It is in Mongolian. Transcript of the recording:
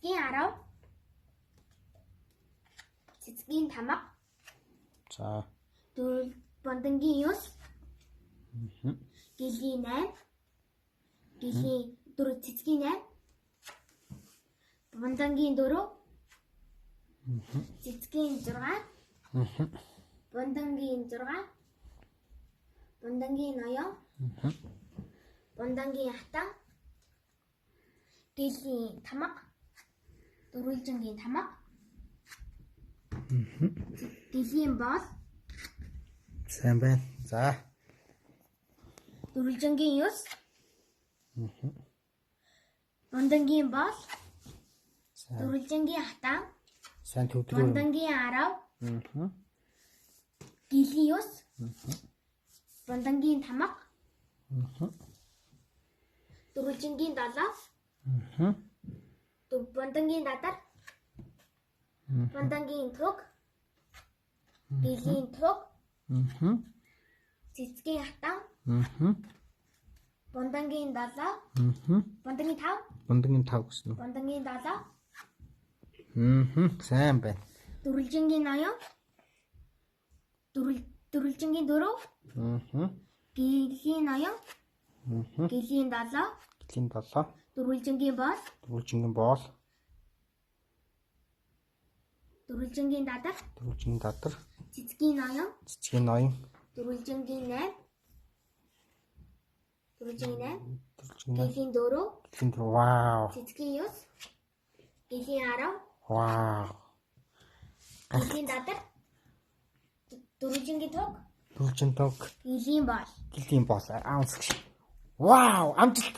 Цэцгийн 10. Цэцгийн тамга. За. Дөрв бундангийн 9. Гэлгийн 8. Гэлгийн 4, цэцгийн 8. Бундангийн 4. Цэцгийн 6. Бундангийн 6. Бундангийн ноён. Бундангийн хатан. Гэлгийн тамга. Дөрвөлжингийн тамга. Гэлгийн бол. Сайн байна. За. Дөрвөлжингийн 9. Бундангийн бол. Сайн. Дөрвөлжингийн хатан. Сайн төвдрөө. Бундангийн 10. Гэлгийн 9. Бундангийн тамга. Дөрвөлжингийн 7. Бундангийн дадар. Бундангийн туг. Гэлгийн туг. Цэцгийн хатан. Бундангийн 7. Бундангийн 5. Бундангийн 5 гэсэн үү? Бундангийн 7. Сайн байна. Дөрвөлжингийн ноён. Дөрвөлжингийн 4. Гэлгийн ноён. Гэлгийн 7. Гэлгийн 7. Дөрвөлжингийн бол. Дөрвөлжингийн боол. Дөрвөлжингийн дадар. Дөрвөлжингийн дадар. Цэцгийн ноён. Цэцгийн ноён. Дөрвөлжингийн 8. Дөрвөлжингийн 8. Дөрвөлжингийн 8. Гэлгийн 4. Гэлгийн 4. Вау. Цэцгийн 9. Гэлгийн 10. Вау. Гэлгийн дадар. Дөрвөлжингийн туг. Дөрвөлжин туг. Гэлгийн бол. Гэлгийн боол. Аунс гэж. Вау, амжилт.